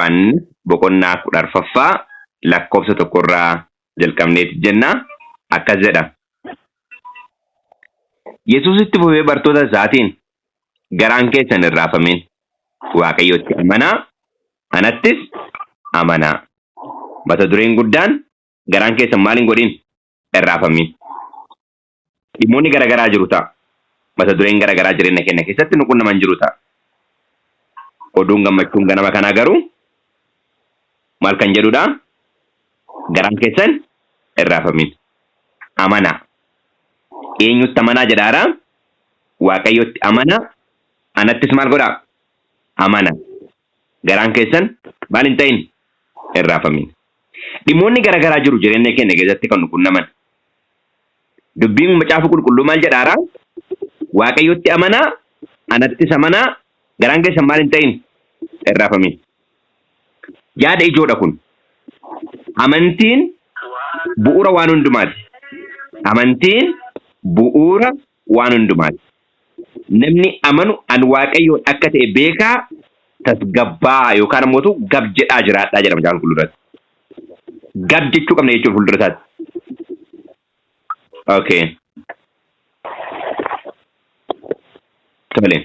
Yohaannis boqonnaa 14ffaa lakkoofsa 1rraa jalqabneeti jenna. Akkas jedha. Yesuus itti fufee bartoota isaatiin garaan keessan hin raafamin. Waaqayyotti amanaa, anattis amanaa. Mata dureen guddaan garaan keessan maal hin godhin? Hin raafamin. Dhimmoonni garaagaraa jiru ta'a. Mata dureen garaagaraa jireenya keenya keessatti nu qunnaman jiru ta'a. Oduun gammachuun ganama kanaa garuu maal kan jedhudha? Garaan keessan hin raafamin. Amanaa. Eenyutti amanaa jedhaara? Waaqayyotti amanaa. Anattis maal godhaa? Amanaa. Garaan keessan maal hin ta'in? Hin raafamin. Dhimmoonni garaagaraa jiru jireenya keenya keessatti kan nu qunnaman. Dubbiin macaafa qulqulluu maal jedhaara? Waaqayyotti amanaa, anattis amanaa, garaan keessan maal hin ta'in? Hin raafamin. Yaada ijoodha kun. Amantiin bu'uura waan hundumaati. Amantiin bu'uura waan hundumaati. Namni amanu an Waaqayyoon akka ta'e beekaa tasgabbaa yookaan ammoo gab jedhaa jiraadhaa jedhama macaafa qulqulluu irratti. Gab jechuu qabna jechuudha fuuldura isaatti. Okay. Tole.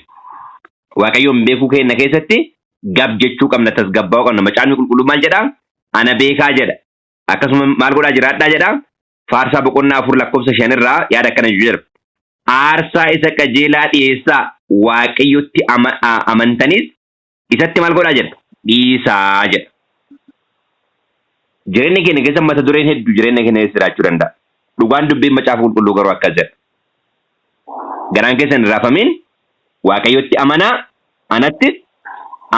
Waaqayyoon beekuu keenya keessatti gab jechuu qabna tasgabbaa'uu qabna. Macaafni qulqulluu maal jedhaa? Ana beekaa jedha. Akkasuma maal godhaa jiraadhaa jedha? Faarsaa boqonnaa 4 lakkoofsa 5 irraa yaada akkana jedhu jedha. Aarsaa isa qajeelaa dhiyeessaa Waaqayyotti amantanis isatti maal godhaa jedha? Dhiisaa jedha. Jireenya keenya keessa mata dureen hedduu jireenya keenya keessa jiraachuu danda'a. Dhugaan dubbiin macaafa qulqulluu garuu akkas jedha. Garaan keessan hin raafamin Waaqayyotti amanaa anattis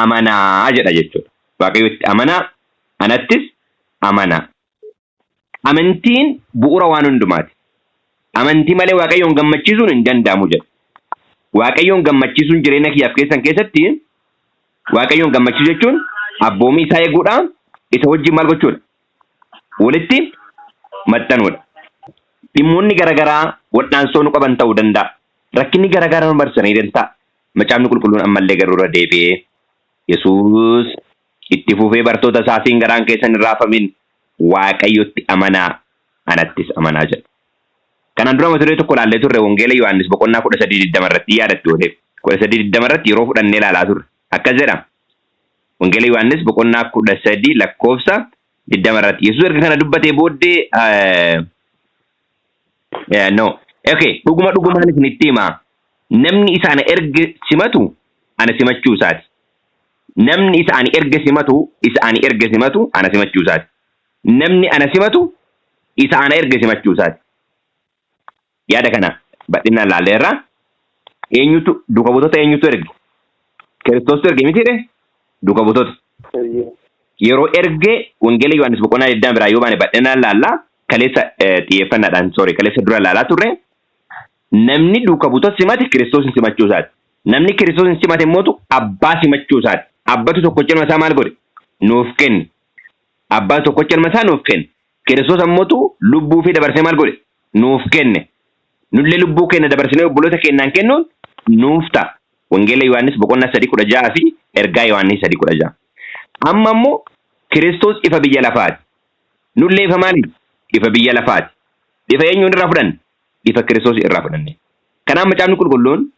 amanaa jedha jechuudha. Waaqayyotti amanaa anattis amanaa. Amantiin bu'uura waan hundumaati. Amantii malee Waaqayyoon gammachiisuun hin danda'amu jedha. Waaqayyoon gammachiisuun jireenya kiyyaaf keessan keessatti Waaqayyoon gammachiisuu jechuun abboomii isaa eeguudha. Isa wajjin maal gochuudha? Walitti maxxanuudha. Dhimmoonni garaagaraa wal'aansoo nu qaban ta'uu danda'a. Rakkinni garaagaraa nu marsanii danda'a. Macaafni qulqulluun ammallee garuu irra deebi'ee Yesuus itti fufee bartoota isaatiin garaan keessan hin raafamin Waaqayyotti amanaa anattis amanaa jedha. Kanaan dura mata duree tokko ilaallee turre Wangeela Yohaannis boqonnaa 13:20 irratti yaadattu yoo ta'e 13:20 irratti yeroo fudhannee ilaalaa turre. Akkas jedha. Wangeela Yohaannis boqonnaa 13 lakkoofsa 20 irratti. Yesuus erga kana dubbatee booddee no. Okay, dhuguma dhugumaan isinitti hima. Namni isa ana erge simatu ana simachuu isaati. Namni isa ani erge simatu isa ani erge simatu ana simachuu isaati. Namni ana simatu isa ana erge simachuu isaati. Yaada kana bal'inaan ilaalleerra. Eenyutu duuka buutota eenyutu erge? Kiristoostu erge mitiire? Duuka buutota. Yeroo erge Wangeela Yohaannis boqonnaa 20 biraa yoo baane bal'inaan laalla. Kaleessa xiyyeeffannaadhaan sorry kaleessa dura laalaa turre. Namni duuka buutota simate Kiristoosin simachuu isaati. Namni Kiristoosin simate immootu abbaa simachuu isaati. Abbatu tokkocha ilma isaa maal godhe? Nuuf kenne. Abbaa tokkocha ilma isaa nuuf kenne. Kiristoos ammootu lubbuu fi dabarsee maal godhe? Nuuf kenne. Nullee lubbuu keenya dabarsinee obboloota keenyaan kennuun nuuf ta'a. Wangeela Yohaannis boqonnaa 3:16 fi ergaa Yohaannis 3:16. Amma immoo Kiristoos ifa biyya lafaati. Nullee ifa maaliiti? Ifa biyya lafaati. Ifa eenyuun irraa fudhanne? Ifa Kiristoos irraa fudhanne. Kanaaf macaafni qulqulluun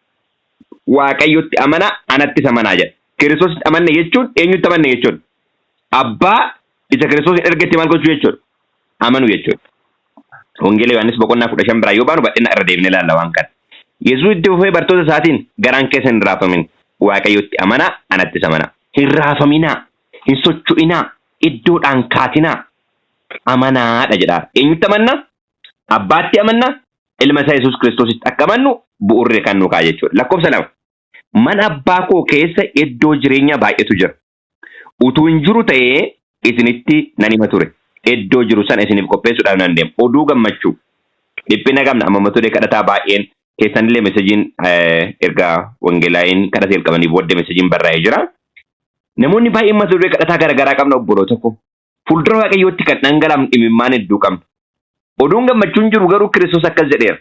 Waaqayyotti amanaa anattis amanaa jedha. Kiristoositti amanne jechuun eenyutti amanne jechuudha? Abbaa isa Kiristoos ergetti maal gochuu jechuudha? Amanuu jechuudha. Wangeela Yohaannis boqonnaa 15 biraa yoo baanu bal'ina irra deemnee ilaalla waan kana. Yesuus itti fufee bartoota isaatiin garaan keessan hin raafamin. Waaqayyotti amanaa anattis amanaa. Hin raafaminaa, hin socho'inaa, iddoodhaan kaatinaa. Amanaadha jedha. Eenyutti amanna? Abbaatti amanna, ilma isaa Yesuus Kiristoositti akka amannu bu'uurri kan nu ka'a jechuudha. Lakkoofsa 2. Mana abbaa koo keessa iddoo jireenyaa baay'eetu jira. Utuu hin jiru ta'ee isinitti nan hima ture. Iddoo jiru sana isiniif qopheessuudhaaf nan deema. Oduu gammachuu. Dhiphina qabna amma mata duree kadhataa baay'een keessanillee mesejiin erga wangeelaayiin kadhata jalqabanii booddee mesejiin barraa'ee jira. Namoonni baay'een mata duree kadhataa garaagaraa qabna obboloota koo. Fuuldura Waaqayyootti kan dhangalaafnu imimmaan hedduu qabna. Oduun gammachuun jiru garuu Kiristoos akkas jedheera.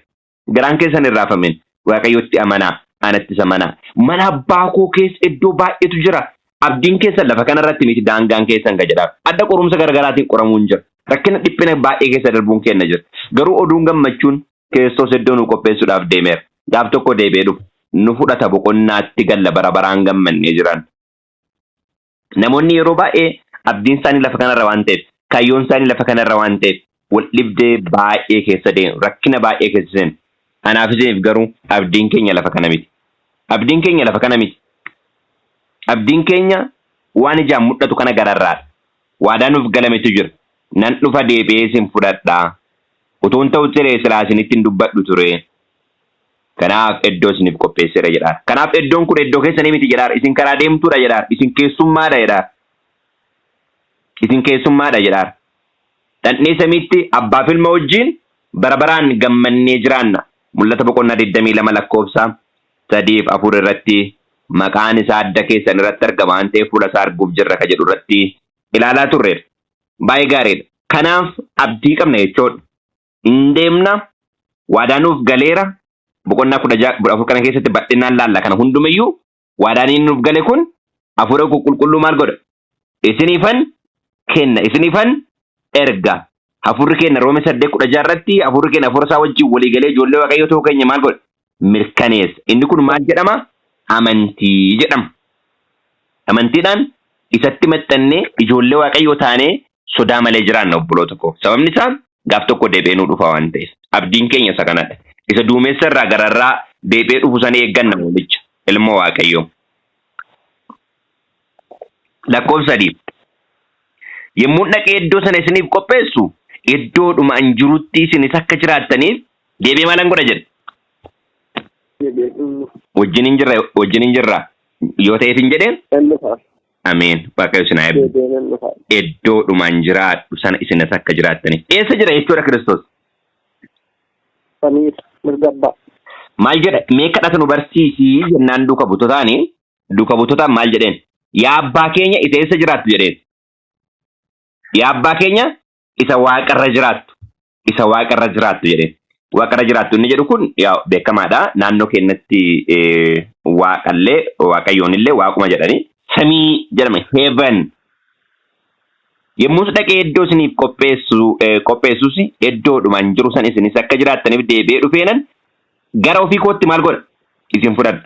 Garaan keessan hin raafamin. Waaqayyotti amanaa, anattis amanaa. Mana abbaa koo keessa iddoo baay'eetu jira. Abdiin keessan lafa kanarratti miti daangaan keessan ka jedhaaf. Adda qorumsa garaagaraatiin qoramuun jira. Rakkina dhiphina baay'ee keessa darbuun kenna jira. Garuu oduun gammachuun Kiristoos iddoo nu qopheessuudhaaf deemeera. Gaaf tokko deebi'ee dhufa. Nu fudhata boqonnaatti galla bara baraan gammannee jiran. Namoonni yeroo baay'ee abdiin isaanii lafa kanarra waan ta'eef, kaayyoon isaanii lafa kanarra waan ta'eef, wal dhibdee baay'ee keessa deemu, rakkina baay'ee keessa seenu. Anaaf isiniif garuu abdiin keenya lafa kana miti. Abdiin keenya lafa kana miti. Abdiin keenya waan ijaan mul'atu kana gararraadha. Waadaa nuuf galametu jira. Nan dhufa deebi'ee isin fudhadha. Utuun ta'u ture silaa isinitti hin dubbadhu ture. Kanaaf iddoo isiniif qopheesseera jedhaara. Kanaaf iddoon kun iddoo keessanii miti jedhaara. Isin karaa deemtuudha jedhaara. Isin keessummaadha jedhaara. Isin keessummaadha jedhaara. Dhandhee samiitti abbaaf ilma wajjin bara baraan gammannee jiraanna. Mul'ata boqonnaa 22 lakkoofsa 3 fi 4 irratti maqaan isaa adda keessan irratti argama waan ta'eef fuula isaa arguuf jirra ka jedhu irratti ilaalaa turreera. Baay'ee gaariidha. Kanaaf abdii qabna jechuudha. Hin deemna. Waadaa nuuf galeera. Boqonnaa 14 kana keessatti bal'inaan laalla kana hundumayyuu waadaan inni nuuf gale kun hafuura qulqulluu maal godha? Isiniifan kenna, isiniifan erga. Hafuurri keenya Roome 8:16 irratti hafuurri keenya hafuura isaa wajjin walii galee ijoollee Waaqayyoo ta'uu keenya maal godha? Mirkaneessa. Inni kun maal jedhama? Amantii jedhama. Amantiidhaan isatti maxxannee ijoollee Waaqayyoo taanee sodaa malee jiraanna obboloota koo. Sababni isaa gaaf tokko deebi'ee nuu dhufa waan ta'eef. Abdiin keenya isa kanadha. Isa duumessa irraa gararraa deebi'ee dhufu sana eegganna hoolicha ilma Waaqayyoo. Lakkoofsa 3. Yommuun dhaqee iddoo sana isiniif qopheessu iddoodhuma an jirutti isinis akka jiraattaniif deebi'ee maalan godha jedhe. Wajjin hin jirra wajjin hin jirra yoo ta'eef hin jedheen Nan dhufa. ameen Waaqayyo isin haa eebbisu. Deebi'ee nan dhufa. Iddoodhuma an jiraadhu sana isinis akka jiraattaniif. Eessa jira jechuudha Kiristoos? Samiidha. Mirga abbaa. Maal jedha mee kadhata nu barsiisii jennaan duuka butotaani duuka butotaan maal jedheen? Yaa abbaa keenya isa eessa jiraattu jedheen. Yaa abbaa keenya isa waaqarra jiraattu isa waaqarra jiraattu jedheen. Waaqarra jiraattu inni jedhu kun yaa beekamaadha. Naannoo keenyatti waaqallee waaqayyoonillee waaquma jedhanii samii jedhama heaven. Yommus dhaqee iddoo isiniif qopheessu qopheessus iddoodhumaan jiru san isinis akka jiraattaniif deebi'ee dhufeenan gara ofii kootti maal godha? Isin fudhadha.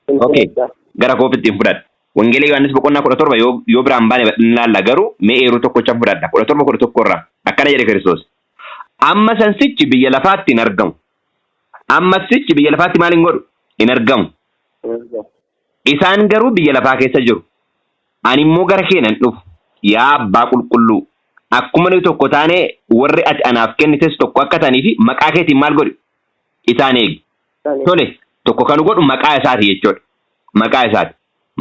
Isin Okay. fudhadha. Gara kootti isin fudhadha. Wangeela Yohaannis boqonnaa 17 yoo biraan baane ilaalla garuu mee eeruu tokkocha fudhadha. 17 11 irraa akkana jedhe Kiristoos. Amma sansichi biyya lafaatti hin argamu. Amma sichi biyya lafaatti maal hin godhu? Hin argamu. Isaan garuu biyya lafaa keessa jiru. Ani immoo gara kee nan dhufu. Yaa Abbaa qulqulluu, akkuma nuyi tokko taane warri ati anaaf kennites tokko akka ta'anii fi maqaa keetiin maal godhi? Isaan eegi. Tole, tokko kan godhu maqaa isaati jechuudha. Maqaa isaati.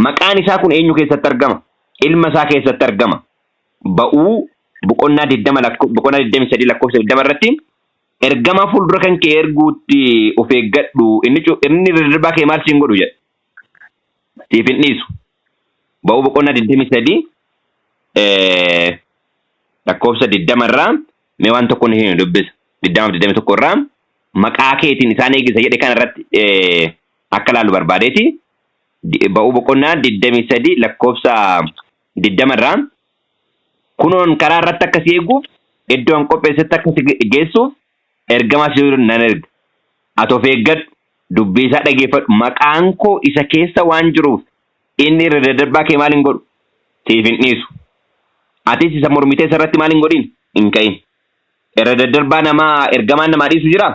Maqaan isaa kun eenyu keessatti argama? Ilma isaa keessatti argama. Ba'uu boqonnaa 20 boqonnaa 23 lakkoofsa 20 irratti ergamaa fuuldura kan kee erguutti of eeggadhu inni inni daddarbaa kee maal siin godhu jedha. Siif hin dhiisu. Ba'uu boqonnaa 23 lakkoofsa 20 irraa mee waan tokko ni dubbisa. 20 fi 21 irraa maqaa keetiin isaan eegisa jedhe kana irratti akka laallu barbaadeeti. Ba'uu boqonnaa 23 lakkoofsa 20 irraa kunoon karaa irratti akka si eeguuf iddoo an qopheessetti akka si geessuuf ergamaa si nan erga. Ati of eeggadhu, dubbii isaa dhageeffadhu, maqaan koo isa keessa waan jiruuf inni irra daddarbaa kee maal hin godhu? Siif hin dhiisu. Atis isa mormitee isa irratti maal hin godhin? Hin ka'in. Irra daddarbaa namaa ergamaan namaa dhiisu jiraa?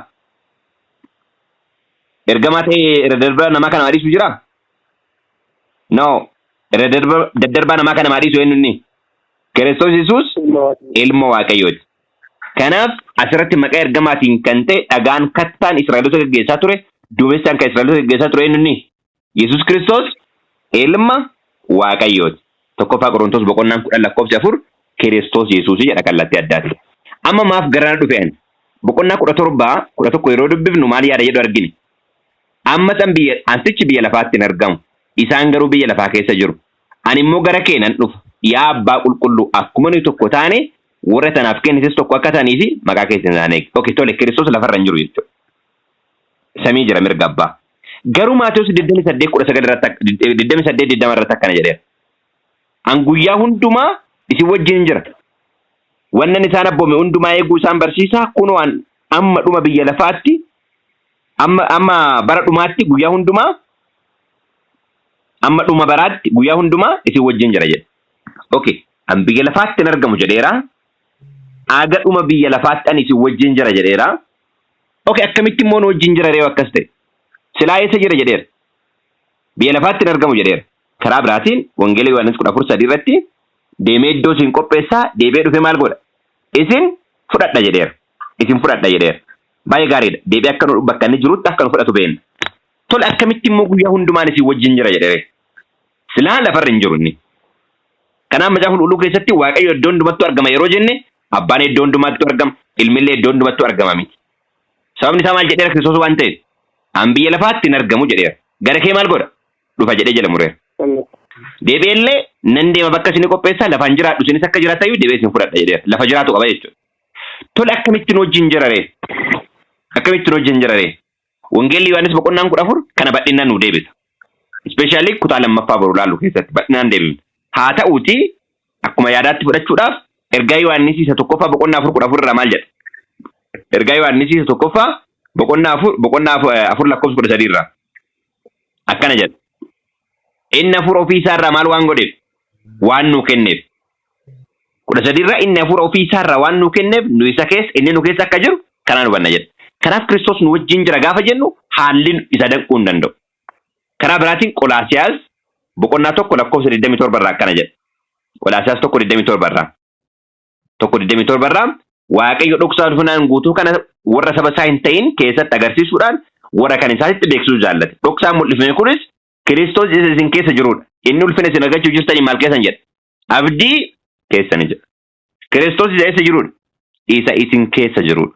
Ergamaa ta'ee irra daddarbaa namaa kan namaa dhiisu jiraa? No. Irra daddarbaa namaa kan namaa dhiisu eenyu inni? Kiristoos Yesuus Ilma Waaqayyoo. ilma Waaqayyooti. Kanaaf asirratti maqaa ergamaatiin kan ta'e dhagaan kattaan Israa'eloota gaggeessaa ture, duumessaan kan Israa'eloota gaggeessaa ture eenyu inni? Yesuus Kiristoos ilma Waaqayyooti. Tokkoffaa Qorontos boqonnaan 10 lakkoofsi 4 Kiristoos Yesuus jedha kallattii addaatiin. Amma maaf garana dhufe ani? Boqonnaa 17 11 yeroo dubbifnu maal yaada jedhu argine. Amma san biyya ansichi biyya lafaatti hin argamu. Isaan garuu biyya lafaa keessa jiru. Ani immoo gara kee nan dhufa. Yaa Abbaa qulqulluu akkuma nuyi tokko taane warra tanaaf kennites tokko akka ta'anii fi maqaa keessan isaan eegi. Okay, tole Kiristoos lafarra hin jiru jechuudha. Samii jira mirga abbaa. Garuu Maatewos 28 19 irratti 28 20 irratti akkana jedheera. An guyyaa hundumaa isin wajjin jira. Wannan isaan abboome hundumaa eeguu isaan barsiisaa kunoo an amma dhuma biyya lafaatti amma bara dhumaatti guyyaa hundumaa amma dhuma baraatti guyyaa hundumaa isin wajjin jira jedhe. Okay. An biyya lafaatti hin argamu jedheera. Aga dhuma biyya lafaatti ani isin wajjin jira jedheera. Okay, akkamitti immoo nu wajjin jira ree akkas ta'e? Silaa eessa jira jedheera. Biyya lafaatti hin argamu jedheera. Karaa biraatiin Wangeela Yohaannis 14:3 irratti deemee iddoo isin qopheessaa deebi'ee dhufee maal godha? Isin fudhadha jedheera. Isin fudhadha jedheera. Baay'ee gaariidha. Deebi'ee akka nu bakka inni jirutti akka nu fudhatu beekna. Tole akkamitti immoo guyyaa hundumaan isin wajjin jira jedheere? Silaa lafarra hin jiru inni. Kanaaf macaafa qulqulluu keessatti Waaqayyo iddoo hundumattuu argama yeroo jenne abbaan iddoo hundumattuu argama, ilmillee iddoo hundumattuu argama miti. Sababni isaa maal jedheera Kiristoos waan ta'eef? An biyya lafaatti hin argamu jedheera. Gara kee maal godha? Dhufa jedhee jala mureera. Deebi'eellee nan deema bakka isin qopheessaa lafaan jiraadhu isinis akka jiraattayyuu deebi'ee isin fudhadha jedheera. Lafa jiraatu qaba jechuudha. Tole akkamitti nu wajjin jira ree? Akkamitti nu wajjin jira ree? Wangeelli Yohaannis boqonnaan 14 kana bal'inaan nu deebisa. Ispeeshaalii kutaa lammaffaa boru laallu keessatti bal'inaan deebifna. Haa ta'uutii akkuma yaadaatti fudhachuudhaaf ergaa Yohaannis isa tokkoffaa boqonnaa 4 14 irraa maal jedha? Ergaa Yohaannis isa tokkoffaa boqonnaa 4 boqonnaa 4 lakkoofsa 13 irraa akkana jedha. Inni hafuura ofii isaa irraa maal waan godheef? Waan nuu kenneef. 13 irraa inni hafuura ofii isaa irraa waan nuu kenneef nu isa keessa inni nu keessa akka jiru kanaan hubanna jedha. Kanaaf Kiristoos nu wajjin jira gaafa jennu haalli isa danquu hin danda'u. Karaa biraatiin Qolaasiyaas boqonnaa 1 lakkoofsa 27 irraa akkana jedha. Qolaasiyaas 1 27 irraa. 1 27 irraa Waaqayyo dhoksaa ulfinaan guutuu kana warra saba isaa hin ta'in keessatti agarsiisuudhaan warra kan isaatitti beeksisuu jaallate. Dhoksaan mul'ifame kunis Kiristoos isa isin keessa jirudha. Inni ulfina isin argachuuf jirtanii maal keessan jedha? Abdii keessani jedha. Kiristoos isa eessa jirudha? Isa isin keessa jirudha.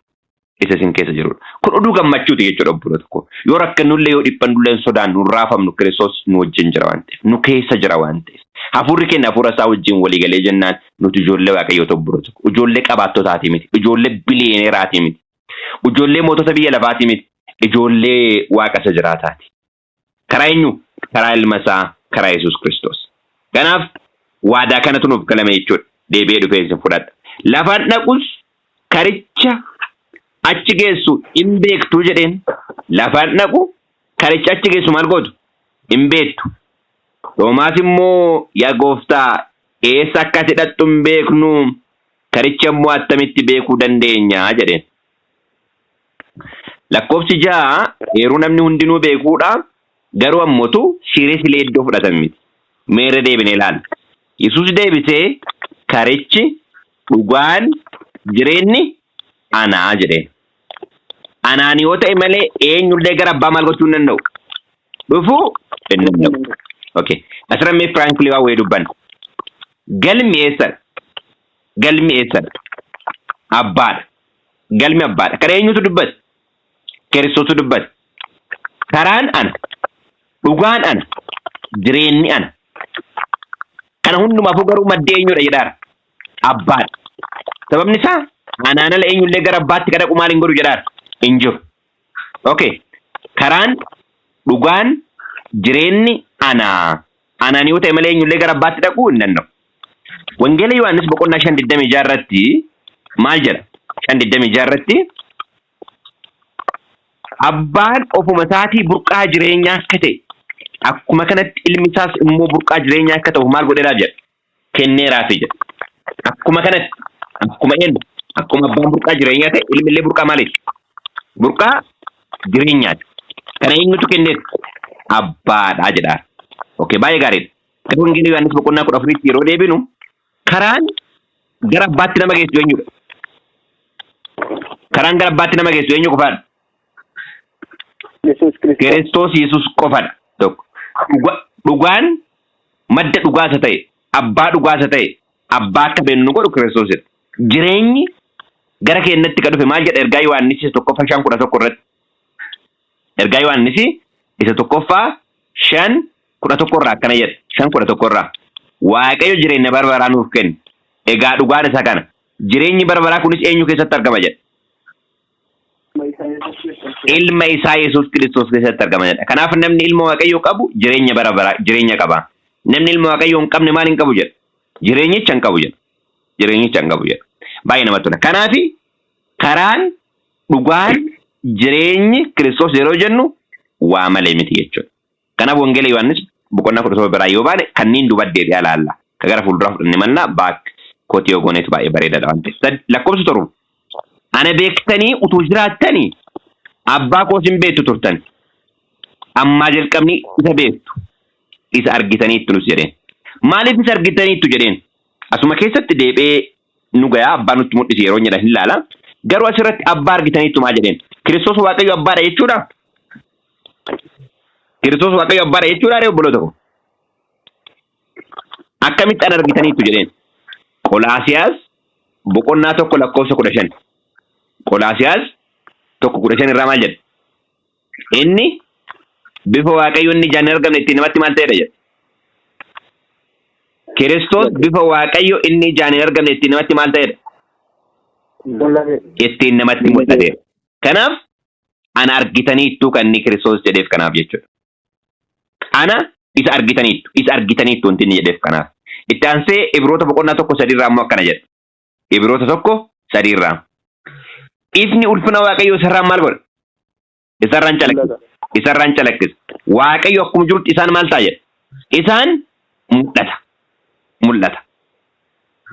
Isa isin keessa jirudha. Kun oduu gammachuuti jechuudha obboloota koo. Yoo rakkannullee yoo dhiphannullee hin sodaannu hin raafamnu Kiristoos nu wajjin jira waan ta'eef. Nu keessa jira waan ta'eef. Hafuurri keenya hafuura isaa wajjin walii galee jennaan nuti ijoollee Waaqayyoota obboloota koo. Ijoollee qabaattotaatii miti. Ijoollee biliyeeneraatii miti. Ijoollee mootota biyya lafaatii miti. Ijoollee Waaqa isa jiraataati. Karaa eenyu? Karaa ilma isaa, karaa Yesuus Kiristoos. Kanaaf waadaa kanatu nuuf galame jechuudha. Deebi'ee dhufee isin fudhadha. Lafan dhaqus karicha achi geessu hin beektu jedheen. Lafan dhaqu karicha achi geessu maal gootu? Hin beektu. Toomaas immoo yaa gooftaa eessa akka ati dhaqxu hin beeknu karicha immoo attamitti beekuu dandeenya jedheen. Lakkoofsi 6 eeruu namni hundinuu beekuudha. Garuu ammotu seriously iddoo fudhatame miti. Mee irra deebinee ilaalla. Yesuus deebisee karichi, dhugaan, jireenyi anaa jedheen. Anaan yoo ta'e malee eenyullee gara abbaa maal gochuu hin danda'u? Dhufuu hin danda'u. Okay. Asirra mee frankly waa wayii dubbanna. Galmi eessadha? Galmi eessadha? Abbaadha. Galmi abbaadha. Kana eenyutu dubbate? Kiristoostu dubbate. Karaan ana, dhugaan ana, jireenyi ana. Kana hundumaafuu garuu maddi eenyudha jedhaara? Abbaadha. Sababni isaa anaan ala eenyullee gara abbaatti ka dhaqu maal hin godhu jedhaara? Hin jiru. Okay. Karaan, dhugaan, jireenyi ana. Anaan yoo ta'e malee eenyullee gara abbaatti dhaquu hin danda'u. Wangeela Yohaannis boqonnaa 5:26 irratti maal jedha? 5:26 irratti abbaan ofuma isaatii burqaa jireenyaa akka ta'e akkuma kanatti ilmi isaas immoo burqaa jireenyaa akka ta'u maal godheeraaf jedha? Kenneeraafi jedha. Akkuma kanatti akkuma eenyu akkuma abbaan burqaa jireenyaa ta'e ilmi illee burqaa maaliiti? Burqaa jireenyaati. Kana eenyutu kenneef? Abbaadha jedha. Okay, baay'ee gaariidha. Gara Wangeela Yohaannis boqonnaa 14tti yeroo deebinu karaan gara abbaatti nama geessu eenyudha? Karaan gara abbaatti nama geessu eenyu qofaadha? Yesuus Kiristoos. Kiristoos Yesuus qofadha. Tokko. Dhugaan madda dhugaa isa ta'e, abbaa dhugaa isa ta'e, abbaa akka beeknu nu godhu Kiristoosidha. Jireenyi gara keenyatti kan dhufe maal jedha ergaa Yohaannis isa tokkoffaa 5:11 irratti. Ergaa Yohaannis isa tokkoffaa 5:11 irraa akkana jedha. 5:11 irraa. Waaqayyo jireenya bara baraa nuuf kenne. Egaa dhugaan isa kana. Jireenyi bara baraa kunis eenyu keessatti argama jedha. Ilma isaa Yesuus Kiristoos keessatti argama jedha. Kanaaf namni ilma Waaqayyoo qabu jireenya bara baraa jireenya qaba. Namni ilma Waaqayyoo hin qabne maal hin qabu jedha? Jireenyicha hin qabu jedha. Jireenyicha hin qabu jedha. Baay'ee namatti tola. Kanaafi karaan dhugaan jireenyi Kiristoos yeroo jennu waa malee miti jechuudha. Kanaaf Wangeela Yohaannis boqonnaa 17 biraa yoo baane kanneen duuba deebi'aa laalla. Ka gara fuulduraa fudhanne mannaa baak kootii yoo gooneetu baay'ee bareedaadha waan ta'eef. Lakkoofsa 7. Ana beektanii utuu jiraattanii abbaa koos hin beektu turtan. Ammaa jalqabni isa beektu. Isa argitaniittu nus jedheen. Maaliif isa argitaniittu jedheen? Asuma keessatti deebi'ee nu gayaa abbaa nutti mul'isi yeroo jedhan hin laala. Garuu asirratti abbaa argitaniittu maa jedheen? Kiristoos Waaqayyo abbaadha jechuudha? Kiristoos Waaqayyo abbaadha jechuudha ree obboloota koo? Akkamitti an argitaniittu jedheen? Qolaasiyaas boqonnaa 1 lakkoofsa 15. Qolaasiyaas 1:15 irraa maal jedha? Inni bifa Waaqayyo inni ijaan hin argamne ittiin namatti maal ta'edha jedha. Kiristoos bifa Waaqayyo inni ijaan hin argamne ittiin namatti maal ta'edha? Mul'ate. Ittiin namatti mul'ateera. Kanaaf ana argitaniittu kan inni Kiristoos jedheef kanaaf jechuudha. Ana isa argitaniittu, isa argitaniittu wanti inni jedheef kanaaf. Itti aansee Ibroota boqonnaa 1:3 irraa immoo akkana jedha. Ibroota 1:3 irraa. Ifni ulfina Waaqayyoo isarraan maal godha? Isarraan calaqqisa. Isarraan calaqqisa. Waaqayyo akkuma jirutti isaan maal ta'a jedha? Isaan mul'ata. Mul'ata.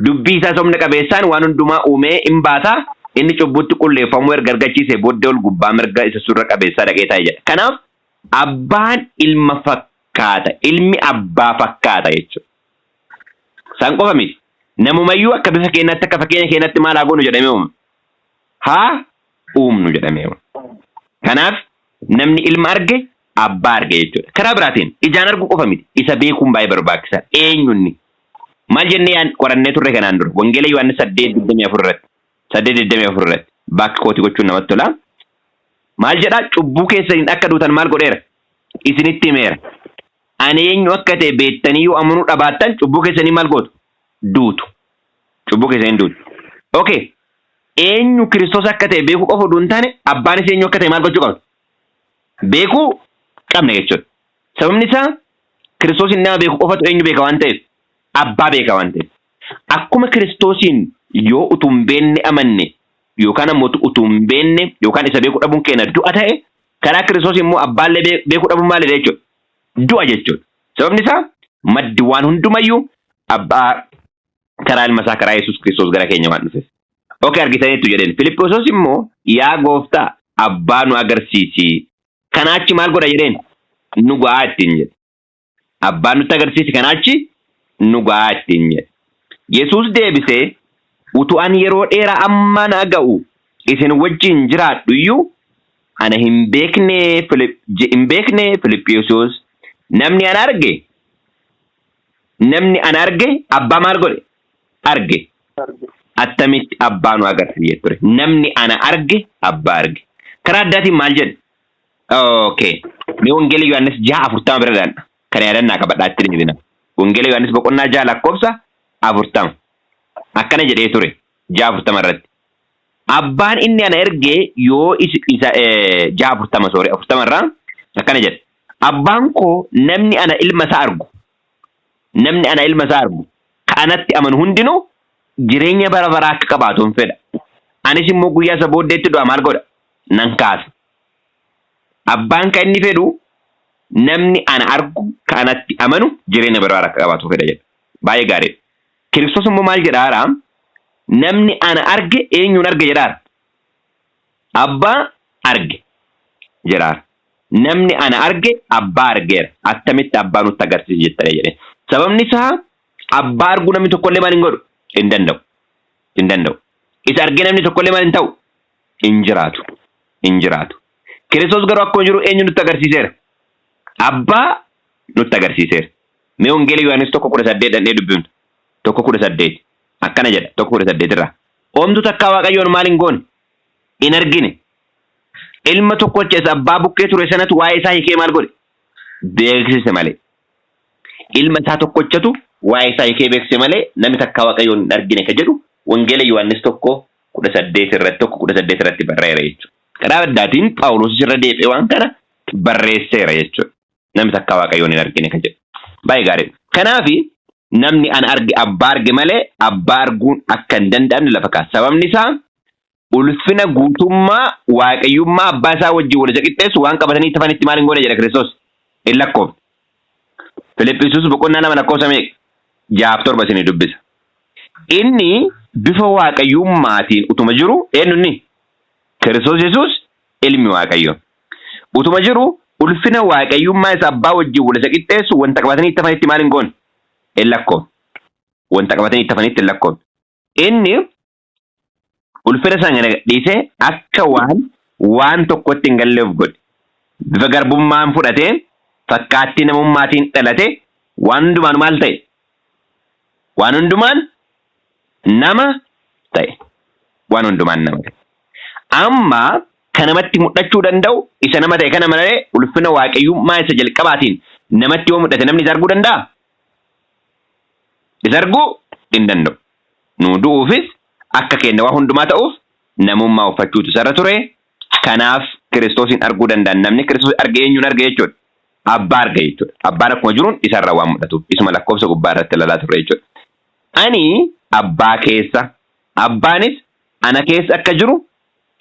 Dubbii isaa humna qabeessaan waan hundumaa uumee in baata. Inni cubbutti qulleeffamuu erga argachiisee booddee ol gubbaa mirga isa surra qabeessaa dhaqee taa'e jedha. Kanaaf abbaan ilma fakkaata. Ilmi abbaa fakkaata jechuudha. Isaan qofa miti. Namumayyuu akka bifa keenyaatti akka fakkeenya keenyaatti maal haa goonu jedhamee uumame. Haa uumnu jedhamee uumame. Kanaaf namni ilma arge abbaa arge jechuudha. Karaa biraatiin ijaan arguu qofa miti. Isa beekuun baay'ee barbaachisaadha. Eenyunni? Maal jennee qorannee turre kanaan dura? Wangeela Yohaannis 8:24 irratti. 8:24 irratti. Baakki kootii gochuun namatti tola. Maal jedhaa? Cubbuu keessaniin akka duutan maal godheera? Isinitti himeera. Ani eenyu akka ta'e beektanii yoo amanuu dhabaattan cubbuu keessanii maal gootu? Duutu. Cubbuu keessaniin duutu. Okay. Eenyu Kiristoos akka ta'e beekuu qofa oduu hin taane abbaanis eenyu akka ta'e maal gochuu qabna? Beekuu qabna jechuudha. Sababni isaa Kiristoosiin nama beeku qofatu eenyu beeka waan ta'eef abbaa beeka waan ta'eef. Akkuma Kiristoosiin yoo utuu hin beekne amanne yookaan ammoo utuu hin beekne yookaan isa beekuu dhabuun keenya du'a ta'e karaa Kiristoos immoo abbaallee beekuu dhabuun maalidha jechuudha? Du'a jechuudha. Sababni isaa maddi waan hundumayyuu abbaa karaa ilma isaa karaa Yesuus Kiristoos gara keenya waan dhufeef. Okay argitaniittu jedheen. Filiphoosos immoo yaa gooftaa abbaa nu agarsiisi. Kanaa achi maal godha jedheen? Nu ga'aa ittiin jedhe. Abbaan nutti agarsiisi kanaa achi nu ga'aa ittiin jedhe. Yesuus deebisee utuu ani yeroo dheeraa amma na ga'u isin wajjin jiraadhu iyyuu ana hin beekne hin beekne Filiphisiyoos namni ana arge namni ana arge abbaa maal godhe arge attamitti abbaa nu agarsiise ture namni ana arge abbaa arge karaa addaatiin maal jedhe okay mee wangeela Yohaannis 6:40 bira dhaanna kana yaadannaa qabadhaa itti deebina wangeela Yohaannis boqonnaa 6 lakkoofsa 40 akkana jedhee ture 6:40 irratti Abbaan inni ana erge yoo isa 6:40 sorry 40 irraa akkana jedha. Abbaan koo namni ana ilma isaa argu namni ana ilma isaa argu ka anatti amanu hundinuu jireenya bara baraa akka qabaatu hin fedha. Anis immoo guyyaa isa booddeetti du'a maal godha? Nan kaasa. Abbaan kan inni fedhu namni ana argu ka anatti amanu jireenya bara baraa akka qabaatu fedha jedha. Baay'ee gaariidha. Kiristoos immoo maal jedhaara? Namni ana arge eenyuun arge jedhaara? Abbaa arge jedhaara. Namni ana arge abbaa argeera. Attamitti abbaa nutti agarsiisi jettanii jedhe. Sababni isaa abbaa arguu namni tokkollee maal hin godhu? Hin danda'u. Hin danda'u. Isa argee namni tokkollee maal hin ta'u? Hin jiraatu. Hin jiraatu. Kiristoos garuu akkuma jiru eenyu nutti agarsiiseera? Abbaa nutti agarsiiseera. Mee Wangeela Yohaannis 1:18 dhandhee dubbifna. 1:18 akkana jedha 1:18 irraa. Omtu takkaa Waaqayyoon maal hin goone? Hin argine. Ilma tokkocha isa abbaa bukkee ture sanatu waa'ee isaa hiikee maal godhe? Beeksise malee. Ilma isaa tokkochatu waa'ee isaa hiikee beeksise malee namni takkaa Waaqayyoon hin argine ka jedhu Wangeela Yohaannis 1:18 irratti 1:18 irratti barreera jechuudha. Karaa addaatiin Phaawulos irra deebi'ee waan kana barreesseera jechuudha. Namni takkaa Waaqayyoon hin argine ka jedhu. Baay'ee gaarii. Kanaaf namni ana arge abbaa arge malee abbaa arguun akka hin danda'amne lafa kaasa. Sababni isaa ulfina guutummaa waaqayyummaa abbaa isaa wajjin wal isa qixxeessu waan qabatanii itti hafanitti maal hin goone jedha Kiristoos. Hin lakkoofne. Filiphisius boqonnaa 2 lakkoofsa meeqa? Jahaaf torba isinii dubbisa. Inni bifa waaqayyummaatiin utuma jiru eenyu inni? Kiristoos Yesuus ilmi Waaqayyoo. Utuma jiru ulfina waaqayyummaa isa abbaa wajjin wal isa qixxeessu wanta qabatanii itti hafanitti maal hin goone? Hin lakkoofne. Wanta qabatanii itti hafanitti hin lakkoofne. Inni ulfina sana dhiisee akka waan waan tokkotti hin galle of godhe. Bifa garbummaan fudhatee fakkaattii namummaatiin dhalate waan hundumaan maal ta'e? Waan hundumaan nama ta'e. Waan hundumaan nama ta'e. Amma kan namatti mul'achuu danda'u isa nama ta'e kana malee ulfina waaqayyummaa isa jalqabaatiin namatti yoo mul'ate namni isa arguu danda'a? Isa arguu hin danda'u. Nuu du'uufis akka keenya waa hundumaa ta'uuf namummaa uffachuutu isarra ture. Kanaaf Kiristoosiin arguu danda'an namni Kiristoos arge eenyuun arge jechuudha? Abbaa arge jechuudha. Abbaan akkuma jiruun isarra waan mul'atuuf isuma lakkoofsa gubbaa irratti ilaalaa turre jechuudha. Ani abbaa keessa abbaanis ana keessa akka jiru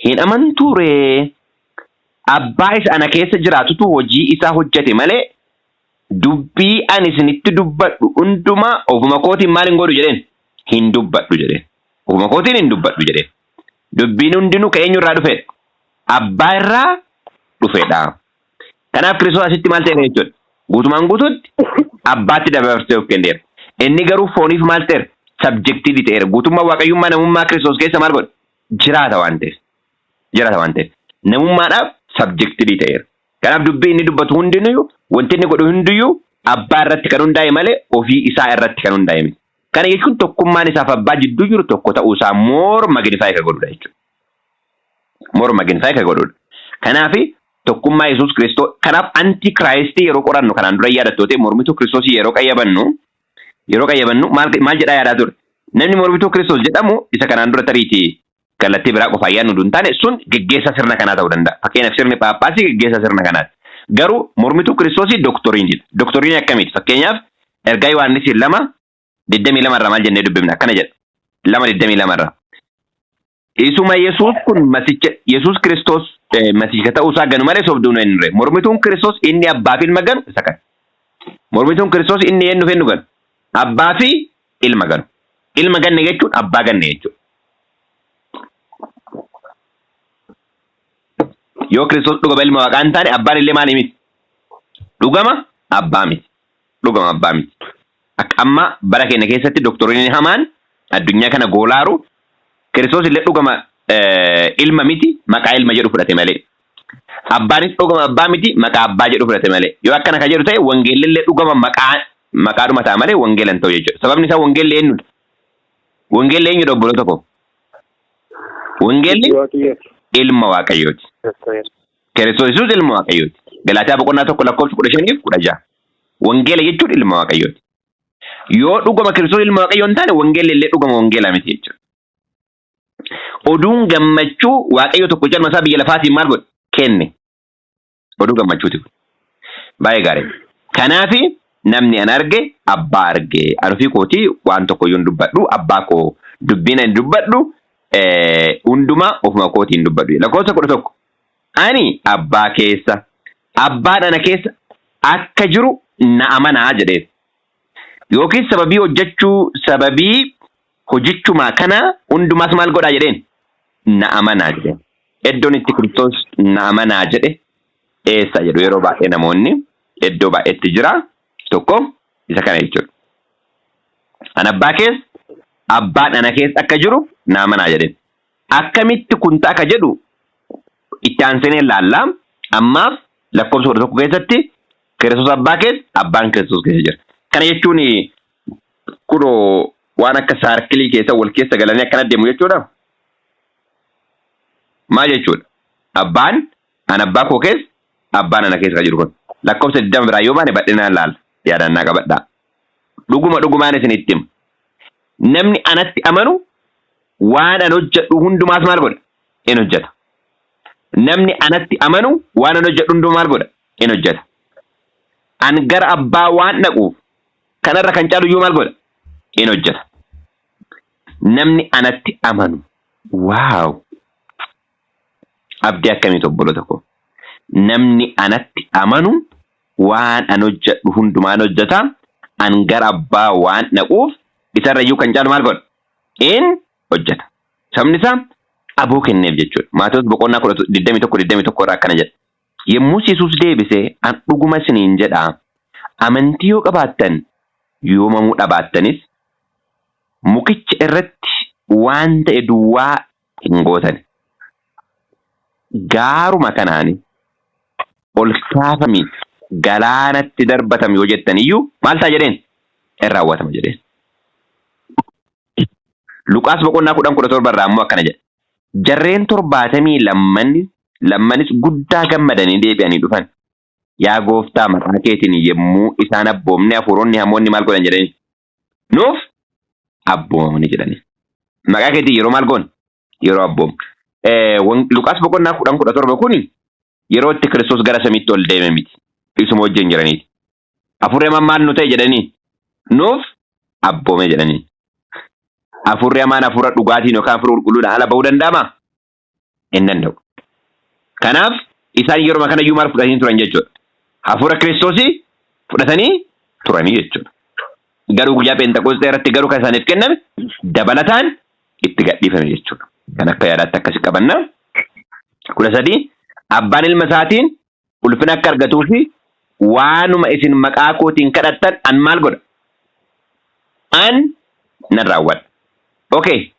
hin amantuu ree? Abbaa isa ana keessa jiraatutu hojii isaa hojjete malee dubbii ani isinitti dubbadhu hundumaa ofuma kootiin maal hin godhu jedheen? Hin dubbadhu jedheen. Ofuma kootiin hin dubbadhu jedheen. Dubbiin hundinuu kan eenyu irraa dhufedha? Abbaa irraa dhufedha. Kanaaf Kiristoos asitti maal ta'eera jechuudha? Guutumaan guutuutti abbaatti dabarsee of kenneera. Inni garuu fooniif maal ta'eera? Sabjektiivii ta'eera. Guutummaa waaqayyummaa namummaa Kiristoos keessa maal godha? Jiraata waan ta'eef. Jiraata waan ta'eef. Namummaadhaaf sabjektiivii ta'eera. Kanaaf dubbii inni dubbatu hundinuyyuu wanti inni godhu hundiyyuu abbaa irratti kan hundaa'e malee ofii isaa irratti kan hundaa'e miti. Kana jechuun tokkummaan isaaf abbaa jidduu jiru tokko ta'uu isaa more magnify kan godhudha jechuudha. More magnify kan godhudha. Kanaaf tokkummaa Yesuus Kiristoos kanaaf anti Kiraayistii yeroo qorannu kanaan dura yaadattootee mormituu Kiristoosii yeroo qayyabannu maal maal jedhaa yaadaa ture. Namni mormituu Kiristoos jedhamu isa kanaan dura tariitii kallattii biraa qofaan yaadnu hin taane sun geggeessaa sirna kanaa ta'uu danda'a. Fakkeenyaaf sirni Phaaphaasii geggeessaa sirna kanaati. Garuu mormituu Kiristoosii doctrineiidha. Doctrine akkamiiti? Fakkeenyaaf ergaa Yohaannis 2:22 irraa maal jennee dubbifna? Akkana jedha. 2:22 irraa. Isuma Yesuus kun masicha Yesuus Kiristoos masicha ta'uu isaa ganu malee sobduu hin turre. Mormituun Kiristoos inni abbaa fi ilma ganu isa kana. Mormituun Kiristoos inni eenyu fi eenyu ganu? Abbaa fi ilma ganu. Ilma ganne jechuun abbaa ganne jechuudha. Yoo Kiristoos dhugama ilma waaqaa hin taane abbaan illee maali miti? Dhugama abbaa miti. Dhugama abbaa miti. Akka amma bara keenya keessatti doctrineiin hamaan addunyaa kana goolaaru Kiristoos illee dhugama ilma miti, maqaa ilma jedhu fudhate malee. Abbaanis dhugama abbaa miti, maqaa abbaa jedhu fudhate malee. Yoo akkana kan jedhu ta'e wangeelli illee dhugama maqaa maqaadhuma ta'a malee wangeela hin ta'u jechuudha. Sababni isaa wangeelli eenyudha? Wangeelli eenyudha obboloota koo? Wangeelli ilma Waaqayyooti. Kiristoos Yesuus ilma Waaqayyooti. Galaatiyaa boqonnaa 1 lakkoofsa 15f 16. Wangeela jechuun ilma Waaqayyooti. Yoo dhugama Kiristoos ilma Waaqayyoo hin taane wangeelli illee dhugama wangeela miti jechuudha. Oduun gammachuu Waaqayyo tokko ilma isaa biyya lafaatiin maal godhe? Kenne. Oduu gammachuuti kun. Baay'ee gaarii. Kanaafi namni an arge abbaa arge. Ani ofii kootii waan tokko iyyuu hin dubbadhu. Abbaa koo dubbiin ani dubbadhu hundumaa ofuma kootiin dubbadhu. Lakkoofsa 11. Ani abbaa keessa, abbaan ana keessa akka jiru na amanaa jedheen. Yookiis sababii hojjechuu sababii hojichumaa kana hundumaas maal godhaa jedheen? Na amanaa jedheen. Iddoon itti Kiristoos na amanaa jedhe eessa jedhu yeroo baay'ee namoonni iddoo baay'eetti jira. Tokko isa kana jechuudha. An abbaa keessa, abbaan ana keessa akka jiru na amanaa jedheen. Akkamitti kun ta'a ka jedhu itti aansinee ilaalla. Ammaaf lakkoofsa 11 keessatti Kiristoos abbaa keessa, abbaan Kiristoos keessa jira. Kana jechuun kunoo waan akka circle keessa wal keessa galanii akkana deemu jechuudha. Maal jechuudha? Abbaan an abbaa koo keessa, abbaan ana keessa kan jiru kun. Lakkoofsa 20 biraa yoo baane bal'inaan laalla. Yaadannaa qabadhaa. Dhuguma dhugumaan isinitti hima. Namni anatti amanu waan an hojjedhu hundumaas maal godha? In hojjeta. Namni anatti amanu waan an hojjedhu hundumaa maal godha? In hojjeta. An gara abbaa waan dhaquuf Kanarra kan caalu iyyuu maal godha? In hojjeta. Namni anatti amanu. Wow! Abdii akkamiiti, obboloota koo? Namni anatti amanu waan an hojjedhu hundumaan hojjeta. An gara abbaa waan dhaquuf isarra iyyuu kan caalu maal godha? In hojjeta. Sabni isaa aboo kenneef jechuudha. Maatewos boqonnaa 21 21 irraa akkana jedha. Yommus Yesuus deebisee, "An dhuguma isiniin jedha, amantii yoo qabaattan, yoo mamuu dhabaattanis, mukicha irratti waan ta'e duwwaa hin gootan. Gaaruma kanaan 'Ol kaafami, galaanatti darbatami' yoo jettan iyyuu maal ta'a jedheen? In raawwatama jedheen. Luqaas boqonnaa 10 17 irraa immoo akkana jedha. Jarreen 72 lammanis guddaa gammadanii deebi'anii dhufan. "Yaa gooftaa, maqaa keetiin yommuu isaan abboomne hafuuronni hamoonni maal godhan jedhanii? Nuuf abboomamani" jedhanii. Maqaa keetiin yeroo maal goone? Yeroo abboomne. Luqaas boqonnaa 10 17 kuni yeroo itti Kiristoos gara samiitti ol deeme miti. Isuma wajjin jiraniiti. Hafuurri hamaan maal nu ta'e jedhanii? Nuuf abboome jedhanii. Hafuurri hamaan hafuura dhugaatiin yookaan hafuura qulqulluudhaan ala ba'uu danda'amaa? Hin danda'u. Kanaaf isaan yeruma kanayyuu maal fudhatanii turan jechuudha? Hafuura Kiristoosii fudhatanii turanii jechuudha. Garuu guyyaa Pheenxeqoosxee irratti garuu kan isaaniif kenname dabalataan itti gadhiifame jechuudha. Kan akka yaadaatti akkasi qabanna. 13 abbaan ilma isaatiin ulfina akka argatuu fi waanuma isin maqaa kootiin kadhattan an maal godha? An nan raawwadha. Okay.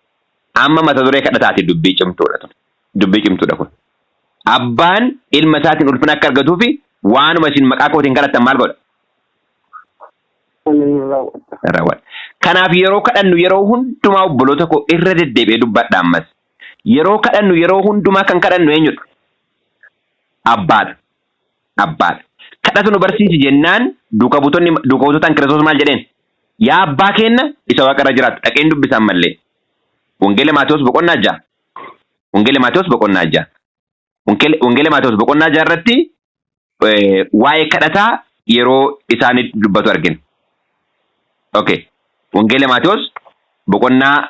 Amma mata duree kadhataati, dubbii cimtuudha tun. Dubbii cimtuudha kun. Abbaan ilma isaatiin ulfina akka argatuu fi waanuma isin maqaa kootiin kadhattan maal godha? Ani nan raawwadha. Nan raawwadha. Kanaaf yeroo kadhannu yeroo hundumaa, obboloota koo, irra deddeebi'ee dubbadha ammas. Yeroo kadhannu yeroo hundumaa kan kadhannu eenyudha? Abbaadha. Abbaadha. Kadhata nu barsiisi jennaan duuka buutonni duuka buutotaan Kiristoos maal jedheen? "Yaa abbaa keenna isa waaqa irra jiraattu", dhaqeen dubbisa ammallee. Wangeela Maatewos boqonnaa 6. Wangeela Maatewos boqonnaa 6. Wangeela Maatewos boqonnaa 6 irratti waa'ee kadhataa yeroo isaan dubbatu argina. Okay. Wangeela Maatewos boqonnaa,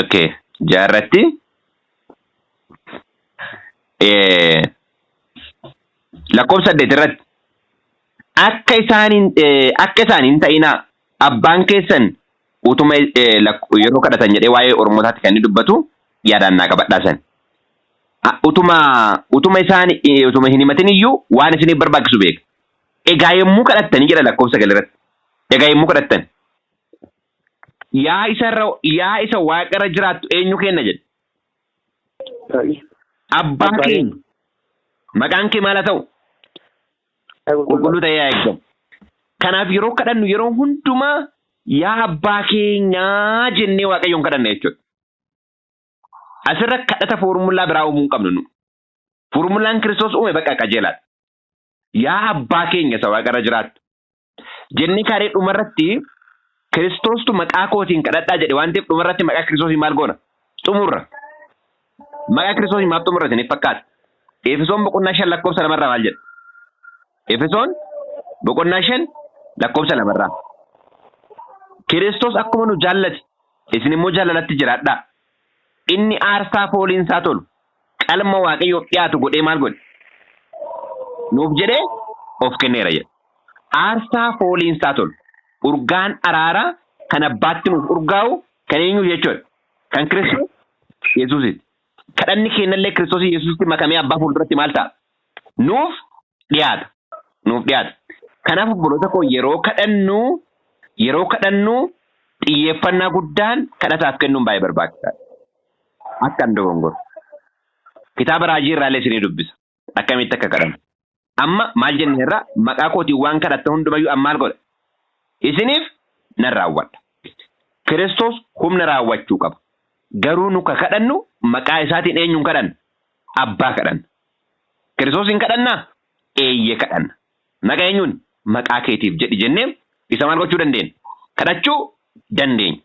okay, 6 irratti lakkoofsa 8 irratti, "Akka isaan hin ta'inaa, abbaan keessan utuma yeroo kadhatan" jedhee waa'ee ormootaatti kan inni dubbatu yaadaan naa qabadhaa san. Utuma isaan utuma hin himatin iyyuu waan isiniif barbaachisu beeka. "Egaa yommuu kadhattanii" jedha lakkoofsa 9 irratti. "Egaa yommuu kadhattan, yaa isa waaqarra jiraattu", eenyu kenna jedhe? "Abbaa Abbaa keenya. Maqaan kee maal haa ta'u? Qulqulluu ta'ee haa eeggamu." Kanaaf yeroo kadhannu yeroo hundumaa "Yaa abbaa keenyaa" jennee Waaqayyoon kadhanna jechuudha. Asirra kadhata foormulaa biraa uumuu hin qabnu nu. Foormulaan Kiristoos uume bakka qajeelaadha. "Yaa abbaa keenya isa waaqarra jiraattu" jennee kaaree dhumarratti Kiristoostu "Maqaa kootiin kadhadhaa" jedhe waan ta'eef dhumarratti maqaa Kiristoosiin maal goona? Xumurra. Maqaa Kiristoosiin maaf xumurra isiniif fakkaata? Efesoon boqonnaa 5 lakkoofsa 2rraa maal jedha? Efesoon boqonnaa 5 lakkoofsa 2rraa. "Kiristoos akkuma nu jaallate isin immoo jaalalatti jiraadhaa. Inni aarsaa fooliinsaa tolu qalma Waaqayyoof dhiyaatu godhee maal godhe? Nuuf jedhee of kenneera" jedha. Aarsaa fooliinsaa tolu. Urgaan araaraa kan abbaatti nuuf urgaa'u kan eenyu jechuudha? Kan Kiristoos Yesuusiiti. Kadhanni keenyallee Kiristoos Yesuusitti makamee abbaa fuulduratti maal ta'a? Nuuf dhiyaata. Nuuf dhiyaata. Kanaaf obboloota koo, yeroo kadhannu xiyyeeffannaa guddaan kadhataaf kennuun baay'ee barbaachisaadha. Akka hin dogongoru. Kitaaba raajii irraallee isinii dubbisa. Akkamitti akka kadhannu. Amma maal jenne irraa? Maqaa kootiin waan kadhatta hundumayyuu amma maal godha? Isiniif nan raawwadha. Kiristoos humna raawwachuu qaba. Garuu nu ka kadhannu maqaa isaatiin eenyuun kadhanna? Abbaa kadhanna. Kiristoos hin kadhannaa? Eeyyee, kadhanna. Maqaa eenyuun? "Maqaa keetiif jedhi" jennee isa maal gochuu dandeenya? Kadhachuu dandeenya.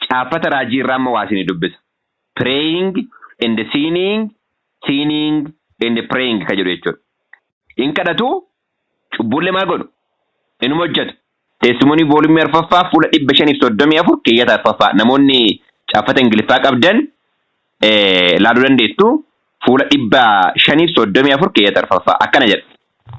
Caaffata raajii irraa amma waa isinii dubbisa. Praying and sinning, sinning and praying ka jedhu jechuudha. In kadhatu, cubbuullee maal godhu? Inuma hojjetu. Testimony volume 4ffaa, fuula 534, keeyyata 4ffaa. Namoonni caaffata Ingiliffaa qabdan laaluu dandeettu. Fuula 534, keeyyata 4ffaa akkana jedha.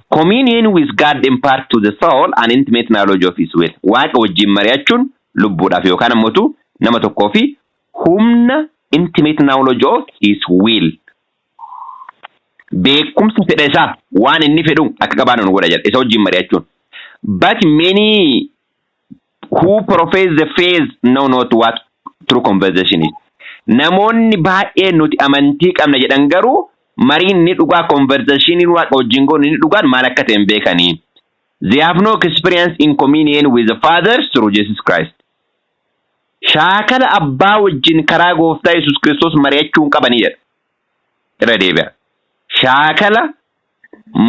Communion with God impart to the soul an intimate knowledge of his will. Waaqa wajjin mari'achuun lubbuudhaaf yookaan ammoo nama tokkoo fi humna intimate knowledge of his will. Beekumsa fedha isaa, waan inni fedhu akka qabaannu nu godha jedha isa wajjin mari'achuun. But many who profess the faith know not what true conversation is. Namoonni baay'een nuti amantii qabna jedhan garuu mariin inni dhugaa, conversation Waaqa wajjin goonu inni dhugaan maal akka ta'e hin beekanii. They have no experience in communion with the Father through Jesus Christ. Shaakala abbaa wajjin karaa gooftaa Yesuus Kiristoos mari'achuu hin qabanii jedha. Irra deebi'a. Shaakala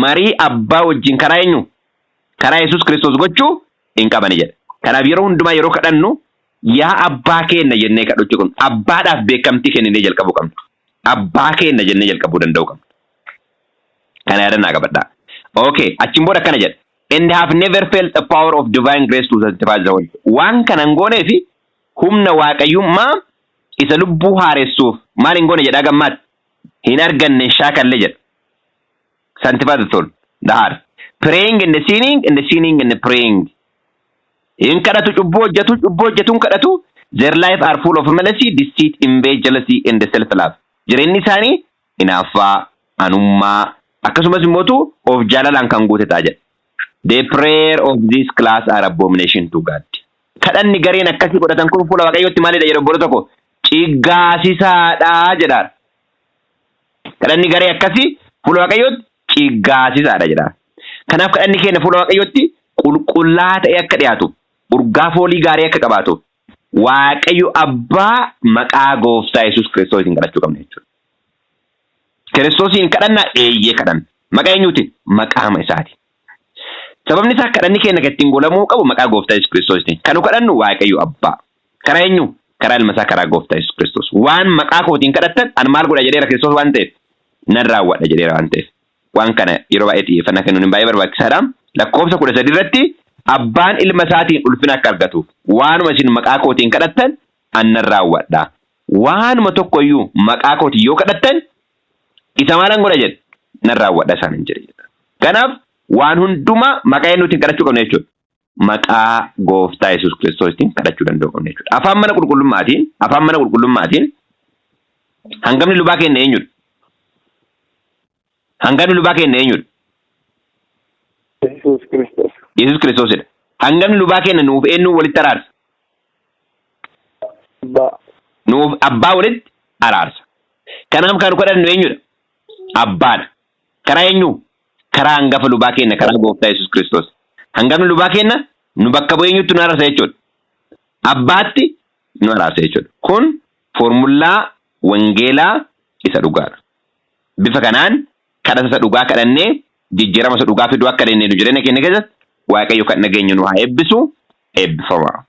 marii abbaa wajjin karaa eenyu? Karaa Yesuus Kiristoos gochuu hin qabanii jedha. Kanaaf yeroo hundumaa yeroo kadhannu "Yaa abbaa keenna" jennee kadhachuu qabna. Abbaadhaaf beekamtii kenninee jalqabuu qabna. Abbaa keenna jennee jalqabuu danda'uu qabna. Kana yaadannaa qabadhaa. Okay, achiin booda akkana jedha. And have never felt the power of divine grace to sanctify the world. Waan kana hin goonee fi humna waaqayyummaa isa lubbuu haaressuuf maal hin goone jedhaa gammaatti? Hin arganne, shaakallee jedha. Sanctify the soul, the heart. Praying and sinning and sinning and praying. Hin kadhatu, cubbuu hojjetu, cubbuu hojjetu, hin kadhatu. Their life are full of malice, deceit, envy, jealousy and self love. Jireenyi isaanii hinaaffaa, anummaa, akkasumas immoo of jaalalaan kan guute ta'a jedha. The prayer of this class are abomination to God. Kadhanni gareen akkasii godhatan kun fuula Waaqayyootti maalidha jedha obbolo tokko? Ciggaasisaadha jedha. Kadhanni garee akkasii fuula Waaqayyootti ciggaasisaadha jedha. Kanaaf kadhanni keenya fuula Waaqayyootti qulqullaa ta'e akka dhiyaatu, urgaa foolii gaarii akka qabaatu, Waaqayyo abbaa maqaa gooftaa Yesuus Kiristoosiin kadhachuu qabna jechuudha. Kiristoosiin kadhannaa? Eeyyee, kadhanna. Maqaa eenyuutiin? Maqaama isaati. Sababni isaa kadhanni keenya kan ittiin golamuu qabu maqaa gooftaa Yesuus Kiristoositiin. Kan nu kadhannu Waaqayyo abbaa. Karaa eenyu? Karaa ilma isaa, karaa gooftaa Yesuus Kiristoos. "Waan maqaa kootiin kadhattan an maal godha?" jedheera Kiristoos waan ta'eef. "Nan raawwadha" jedheera waan ta'eef. Waan kana yeroo baay'ee xiyyeeffannaa kennuun baay'ee barbaachisaadha. Lakkoofsa 13 irratti abbaan ilma isaatiin ulfina akka argatuuf waanuma isin maqaa kootiin kadhattan an nan raawwadha. Waanuma tokko iyyuu maqaa kootiin yoo kadhattan isa maalan godha jedhe? Nan raawwadha isaan hin jedhe. Kanaaf waan hundumaa maqaa eenyuutiin kadhachuu qabna jechuudha? Maqaa gooftaa Yesuus Kiristoositiin kadhachuu danda'u qabna jechuudha. Afaan mana qulqullummaatiin hangafni lubaa keenya eenyudha? Hangafni lubaa keenya eenyudha? Yesuus Kiristoos. Yesuus Kiristoosidha. Hangafni lubaa keenya nuuf eenyuun walitti araarsa? Abbaa. Nuuf abbaa walitti araarsa. Kanaaf kan nu kadhannu eenyudha? Abbaadha. Karaa eenyu? Karaa hangafa lubaa keenya, karaa gooftaa Yesuus Kiristoos. Hangafni lubaa keenya nu bakka bu'ee eenyutti nu araarsa jechuudha? Abbaatti nu araarsa jechuudha. Kun foormullaa wangeelaa isa dhugaadha. Bifa kanaan kadhata isa dhugaa kadhannee jijjiirama isa dhugaa fiduu akka dandeenyu jireenya keenya keessatti Waaqayyo kan dhageenyu nu haa eebbisu. Eebbifama.